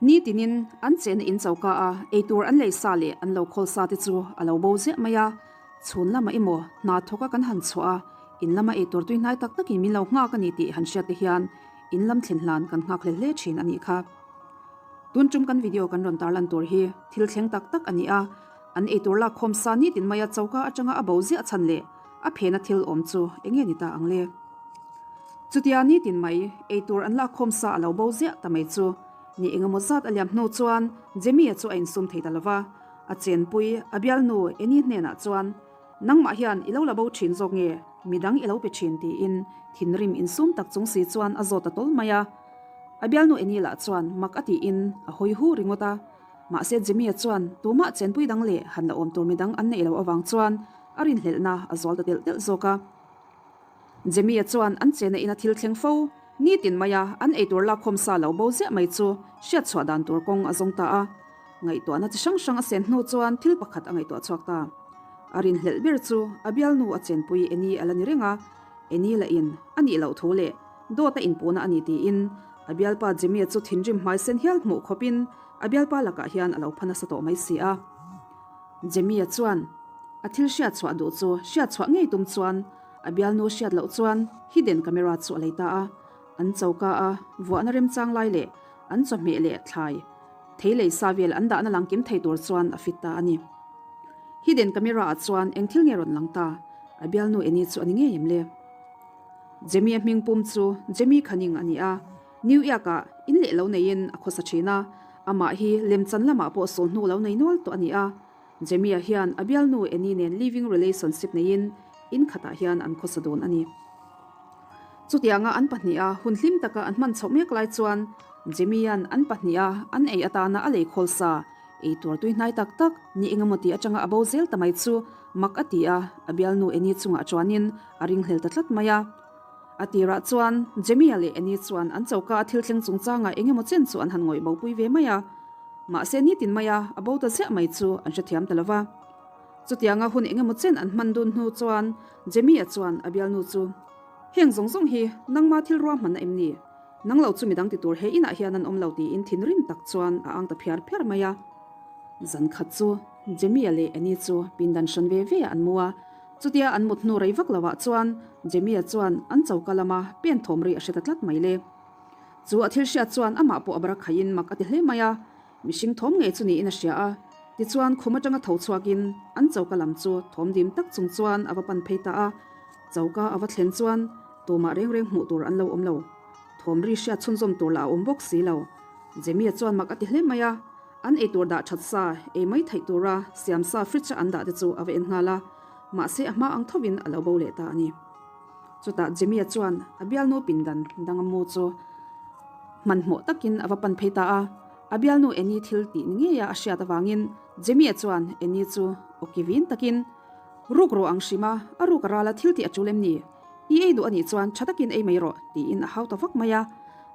Ni tinin an chenna in choka a eitur an lei sa leh an lo khawl sa te chu a lo bo ziah mai a, chhun lamah emaw hna thawka kan han chhuah a, in lama eitur tui hnai tak takin min lo nghak a ni tih han hriat te hian in lam thlen hlan kan nghak hle hle thin a nih kha. Tun tum kan video kan rawn tarlan tur hi thil thleng tak tak a ni a, an eitur lak khawm sa nitin maia choka atanga a bo ziah chhan leh a phena thil awm chu eng nge ni ta ang le? Chutia nitin mai eitur an lak khawm sa a lo bo ziah ta mai chu ni engemaw zat a liam hnu chuan Jimmy-a chu a insum thei ta lova, a chenpui a bialnu Annie hnenah chuan, Nangmah hian i lo la bo thin zawk nge midang i lo pe thin tiin thinrim insum tak chung si chuan a zawt ta tawl mai a. A bialnu Annie lah chuan mak a tiin a hawi hu ringawt a. Mahse Jimmy-a chuan tumah chenpui dang leh han la awm tur midang an neih loh avang chuan a rinhlelhna a zual ta telh telh zawk a. Jimmy-a chuan an chena ina thil thleng fo nitin maia an eitur lakkhawm sa lo bo ziah mai chu hriat chhuah dan tur kawng a zawng ta a. Ngaihtuahna chi hrang hrang a sen hnu chuan thil pakhat a ngaihtuah chhuak ta. A rinhlelh ber chu a bialnu a chenpui Annie a la ni reng a. Annie lah in a nih loh thu leh dawt a inpuhna a ni tiin a bialpa Jimmy-a chu thinrim hmai sen hial hmuh khawpin a bialpa lakah hian a lo pha nasa tawh mai si a. Jimmy-a chuan a thil hriat chhuah duh chu hriat chhuah ngei tum chuan a bialnu hriat loh chuan hidden camera chu a lei ta a. An choka a vuahna remchang lai leh an chawhmeh leh thlai thei lei sa vel an dahna lang kim thei tur chuan a fit ta a ni. Hidden camera ah chuan eng thil nge rawn lang ta? A bialnu Annie chu a ni ngei em le? Jemmy-a hming pum chu Jemmy Khaning a ni a, New York-ah in leh lo neiin a khawsa thin a, amah hi lemchan lamah pawh sawl hnu lo nei nual tawh a ni a. Jemmy-a hian a bialnu Annie nen living relationship neiin in khatah hian an khawsa dawn a ni. Chutianga an pahniha hun hlim taka an hman chhoh mek lai chuan Jemmy-a'n an pahniha an ei atana a lei khawl sa ei tur tui hnai tak tak ni engemaw tih atanga a bo zel ta mai chu mak a ti a, a bialnu Annie chungah chuanin a ringhlel ta tlat mai a. A tirah chuan Jemmy-a leh Annie chuan an choka a thil thleng chungchangah engemaw chen chu an han ngawih bopui ve mai a, mahse nitin maia a bo ta ziah mai chu an hrethiam ta lo va. Chutianga hun engemaw chen an hman dun hnu chuan Jemmy-a chuan a bialnu chu, Heng zawng zawng hi nangma thil ruahmanna em ni? Nang lo chu midang ti tur he inah hian an awm lo tiin thinrim tak chuan a ang ta phiar phiar mai a. Zan khat chu Jemmy-a leh Annie chu pindan hran ve ve ah an mu a. Chutia an mut hnu rei vak lo ah chuan Jemmy-a chuan an choka lama pen thawm ri a hre ta tlat mai le. Chu a thil hriat chuan amah pawh a bara khaihin mak a ti hle mai a. Mihring thawm ngei chu niin a hria a, tichuan khum atanga tho chhuakin an choka lam chu thawm dim tak chung chuan a va pan phei ta a. Choka a va thlen chuan tumah reng reng hmuh tur an lo awm lo. Thawm ri hriat chhunzawm tur lah a awm bawk si lo. Jemmy-a chuan mak a ti hle mai a, an eitur dah that sa, ei mai theih tura siam sa fridge-a an dah te chu a va en nghal a, mahse a hma ang thovin a lo bo leh ta a ni. Chutah Jimmy-a chuan a bialnu pindan danga mu chu hmanhmawh takin a va pan phei ta a. A bialnu Annie thil tih ni ngeia a hriat avangin Jimmy-a chuan Annie chu awki vin takin, Ruk rawh ang hrim a, a ruk a ral a thil tih a tul em ni? I ei duh a nih chuan tha takin ei mai rawh, tiin a hau ta vak mai a.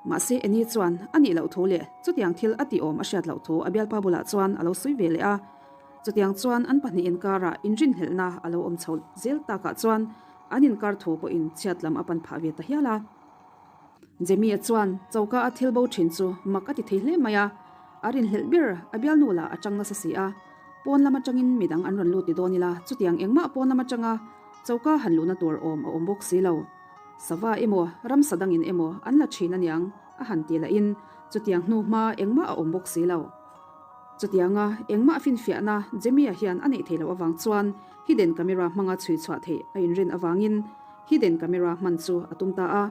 Mahse Annie chuan a nih loh thu leh chutiang thil a tih awm a hriat loh thu a bialpa bulah chuan a lo sawi ve leh a. Chutiang chuan an pahnih inkarah inrinhlelhna a lo awm chho zel takah chuan An inkar thu pawhin chhiat lam a pan phah ve ta hial a. Jemmy-a chuan choka a thil bo thin chu mak a ti thei hle mai a, a rinhlelh ber a bialnu lah a chang nasa si a. Pawn lam atangin midang an rawn lut ti dawn ila, chutiang engmah pawn lam atanga choka han luhna tur awm a awm bawk si lo. Sava emaw, ramsa dangin emaw an la thin aniang a han ti lahin chutiang hnu hma engmah a awm bawk si lo. Chutianga engmah finfiahna Jemmy-a hian a neih theih loh avang chuan hidden camera hmanga chhui chhuah theih a inrin avangin hidden camera hman chu a tum ta a.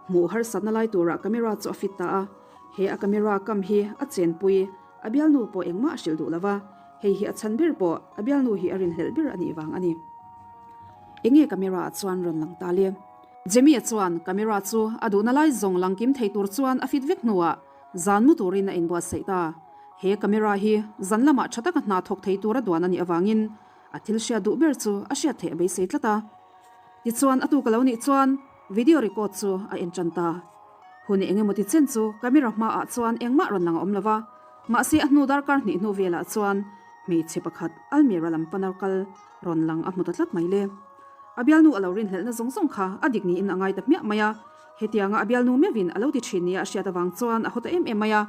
Hmuh harsatna lai turah camera chu a fit ta a, he a camera kam hi a chenpui a bialnu pawh engmah a hrilh duh lo va, hei hi a chhan ber pawh a bialnu hi a rinhlelh ber a nih vang a ni. Enge camera ah chuan rawn lang ta le? Jemmy-a chuan camera chu a duhna lai zawng lang kim thei tur chuan a fit vek hnuah Zan mu turin a inbuatsaih ta. He camera hi zan lamah tha taka hna thawk thei tura duan a nih avangin a thil hriat duh ber chu a hriat theih a beisei tlat a. Tichuan a tuk a lo nih chuan video record chu a en tan ta. Hun eng emaw ti chen chu camera hmaah chuan engmah rawn lang a awm lo va, mahse a hnu darkar hnih hnu velah chuan hmeichhe pakhat almirah lam pana kal rawn lang a hmu ta tlat mai le. A bialnu a lo rinhlelhna zawng zawng kha a dik niin a ngai ta hmiah mai a. Hetianga a bialnu meuhin a lo ti thin nia a hriat avang chuan a haw ta em em mai a.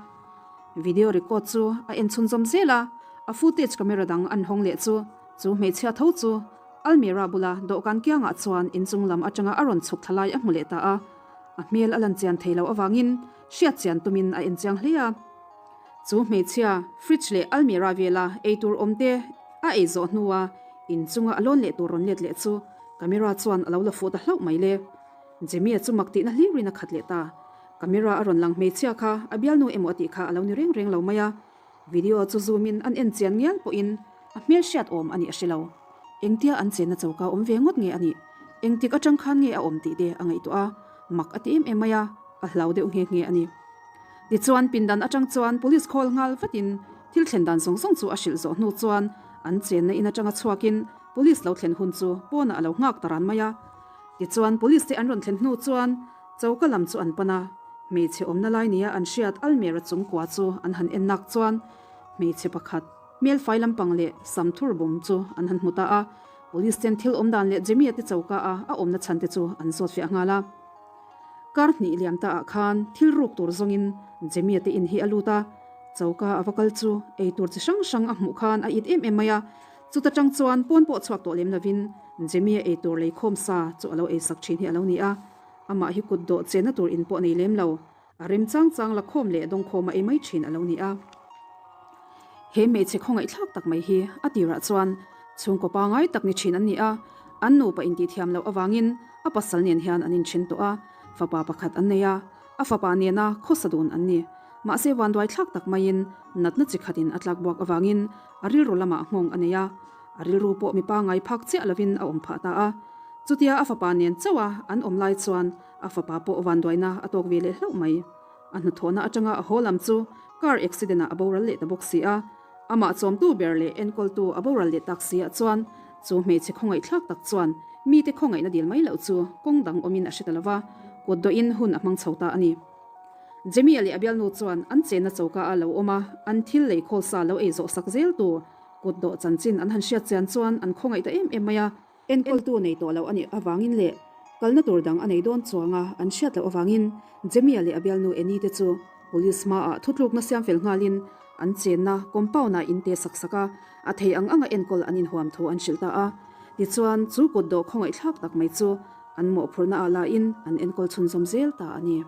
Video record chu a en chhunzawm zel a, a footage camera dang an hawng leh chu chu hmeichhia tho chu almirah bula dawhkan kiangah chuan inchung lam atanga a rawn chhuk thla lai a hmu leh ta a. A hmel a lan chian thei loh avangin hriat chian tumin a en chiang hle a. Chu hmeichhia fridge leh almirah vela eitur awm te a ei zawh hnua inchunga a lawn leh tur rawn let leh chu camera chuan a lo la fuh ta hlauh mai le. Jimmy-a chu mak tihna hlirin a khat leh ta. Camera a rawn lang hmeichhia kha a bialnu emaw a tih kha a lo ni reng reng lo mai a. Video chu zoom in an en chian ngial pawhin a hmel hriat awm a nih a hre lo. Engtia an chenna choka awm ve ngawt nge a nih? Engtik atang khan nge a awm tih te a ngaihtuah a, mak a ti em em mai a, a hlau deuh nghe nghe a ni. Tichuan pindan atang chuan police call nghal vatin thil thlen dan zawng zawng chu a hrilh zawh hnu chuan an chenna in atanga chhuakin police lo thlen hun chu pawnah a lo nghak ta ran mai a. Tichuan police te an rawn thlen hnu chuan choka lam chu an pan a, hmeichhe awmna lai nia an hriat almera chung kua chu an han en nak chuan hmeichhe pakhat hmel fai lampang leh sam thur bawm chu an han hmu ta a. Police ten thil awm dan leh Jimmy-a te choka a a awmna chhan te chu an zawt fiah nghal a. Kar hnih liam ta ah khan thil ruk tur zawngin Jimmy-a te in hi a lut a, choka a va kal chu ei tur chi hrang hrang a hmuh khan a it em em mai a. Chuta tang chuan pawn pawh chhuak tawh lem lovin Jimmy-a ei tur lei khawm sa chu a lo ei sak thin hi a lo ni a. Amah hi kut dawh chenna tur in pawh nei lem lo, a rem chang chang la khawm leh dawng khawm a ei mai thin a lo ni a. He hmeichhe khawngaihthlak tak mai hi a tirah chuan chhungkaw pangai tak ni thin an ni a, an nupa intihthiam loh avangin a pasal nen hian an inthen tawh a, fapa pakhat an nei a, a fapa nena khawsa dun an ni. Mahse vanduaithlak tak maiin natna chi khatin a tlak buak avangin a rilru lamah nghawng a nei a, a rilru pawh mi pangai phak chiah lovin a awm phah ta a. Chutia a fapa nen chauh a an awm lai chuan a fapa pawh vanduaina a tawk ve leh hlauh mai. A hnathawhna atanga a haw lam chu car accident ah a boral leh ta bawk si a. Amah chawmtu ber leh enkawltu a boral leh tak si ah chuan chu hmeichhe khawngaihthlak tak chuan mite khawngaihna dil mai loh chu kawng dang awmin a hre ta lo va, kut dawhin hun a hmang chho ta a ni. Jimmy-a leh a bialnu chuan an chenna choka a lo awm a, an thil lei khawl sa lo ei zawh sak zel tu kut dawh chanchin an han hriat chian chuan an khawngaih ta em em mai a. Enkawltu nei tawh loh a nih avangin leh kalna tur dang a nei dawn chuanga an hriat loh avangin Jimmy-a leh a bialnu Annie te chu police hmaah thutlukna siam fel nghalin an chenna compound-ah in te sak sak a, a thei ang anga enkawl an inhuam thu an hrilh ta a. Tichuan, chu kut dawh khawngaihthlak tak mai chu an mawhphurhna ah lain an enkawl chhunzawm zel ta a ni.